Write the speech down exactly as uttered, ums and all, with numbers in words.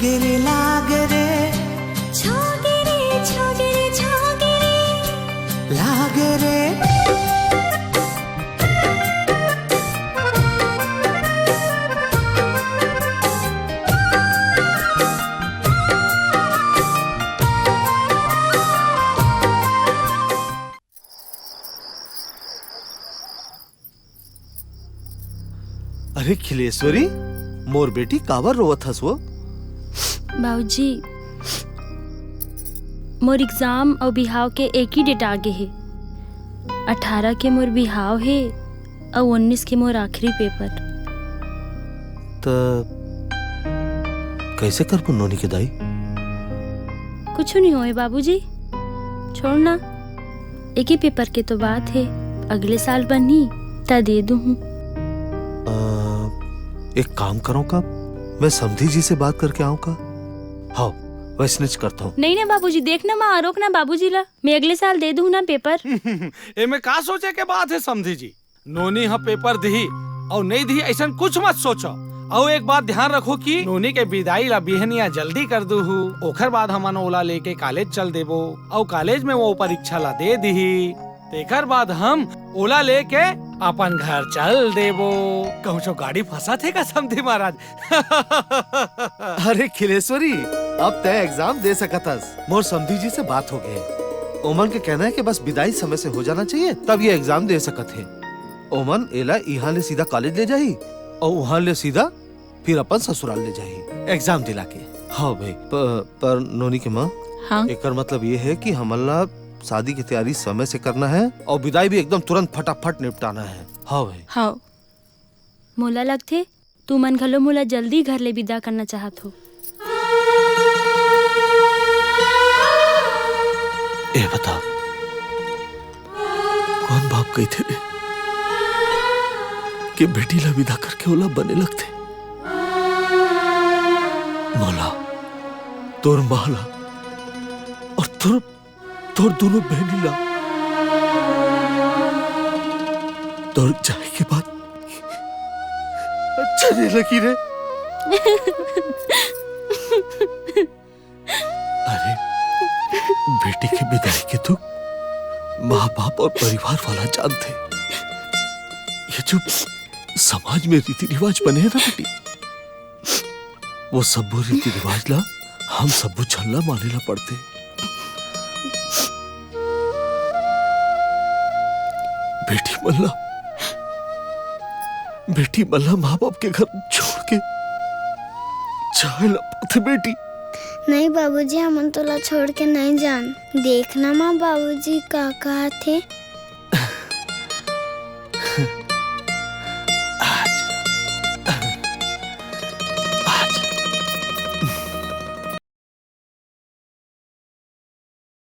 गिरे लाग रे, छोगे रे, छोगे रे, छोगे रे, लाग रे। अरे खिलेश्वरी, मोर बेटी, काबर रोवत हस वो? बाबूजी, मोर एग्जाम अउ बिहाव के एक ही डेट आगे हे। अठारह के मोर बिहाव हे अउ उन्नीस के मोर आखिरी पेपर। त कइसे करबो नोनी के दाई? कुछु नइ होय बाबूजी, छोड़ ना। एक ही पेपर के तो बात हे, अगले साल बनही, त दे दूहूँ। अ, एक काम करो का, मैं समधी जी से बात करके आऊँ का? हाँ, वैसनेच करता हूँ। नहीं ना बाबूजी, देख ना माँ, रोक ना बाबूजी ला, मैं अगले साल दे दूँ ना पेपर। एमे का सोचे के बात हे समधी जी? नोनी ह पेपर दिही अउ नइ दिही, अइसन कुछ मत सोचो। अउ एक बात ध्यान रखो कि नोनी के बिदाई ला बिहनिया जल्दी कर दूहू, ओखर बाद हमन ओला लेके कॉलेज चल देबो, अउ कॉलेज में वो परीक्षा ला दे दिही, तेकर बाद हम ओला लेके अपन घर चल देबो। कहूँ गाड़ी फंसत हे का समधी महाराज? अरे खिलेश्वरी, अब तय एग्जाम दे सकत हस। मोर समधी जी से बात हो गए, ओमन के कहना है कि बस बिदाई समय से हो जाना चाहिए, तब ये एग्जाम दे सकत हे। ओमन एला इहाँ ले सीधा कॉलेज ले जाही अउ उहाँ ले सीधा फिर अपन ससुराल ले जाही एग्जाम दिला के। हाँ भाई, प-, पर नोनी के माँ, हाँ? एकर मतलब ये है कि हमन ला शादी की तैयारी समय से करना है अउ बिदाई भी एकदम तुरंत फटाफट निपटाना है। हाँ भाई। हाँ। मोला लगथे तुमन घलो मोला जल्दी घर ले बिदा करना चाहत हो। ए बता, कोन बाप कहिथे रे कि बेटी ला बिदा करके ओला बने लगथे? मोला, तोर माँ ला अउ तोर तोर दूनों बहनी ला तोर जाए के बाद अच्छा नइ लगी रे। अरे, बेटी के बिदाई के दुख माँ बाप अउ परिवार वाला जानथे। ये जो समाज में रीति रिवाज बने हे ना बेटी, वो सब्बो रीति रिवाज ला हम सब्बो झन ला माने ला पड़थे। बेटी मन ला, बेटी मन ला माँ बाप के घर छोड़ के जाए ला पड़थे बेटी। नहीं बाबूजी, हमन तोला छोड़ के नहीं जान। देखना माँ, बाबूजी का कहत हे।